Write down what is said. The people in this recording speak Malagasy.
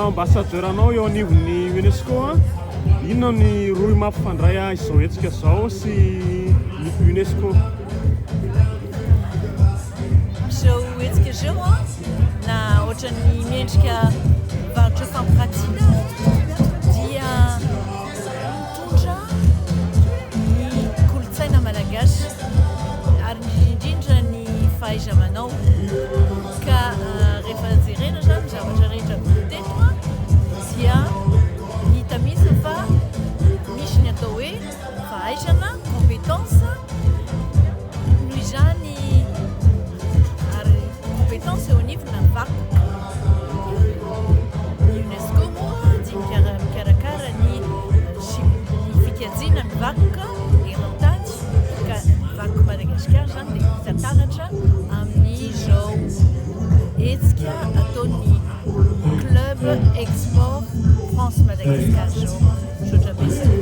maha ambassadeur anao eo anivon'ny UNESCO, inona ny rohy mampifandray izao hetsika izao sy ny UNESCO? Izao hetsika izao na ohatran'ny miendrika varotra fampiratiana dia mitondra ny kolontsaina malagasy ary indrindra ny fahaiza-manao ka rehefa jerena izany ny zavatra rehetra teto dia hita mihitsy fa misy ny atao hoe fahaizana, compétence, noho izany ary compétence eo anivona vakoka. Ny UNESCO moa dia mikarakara ny fikajiana ny vakoka eran-tany ka ny vakoka Madagasikara izany dia hita taratra amin'izao hetsika ataon'ny Club Export France Madagascar izao. Misaotra betsaka.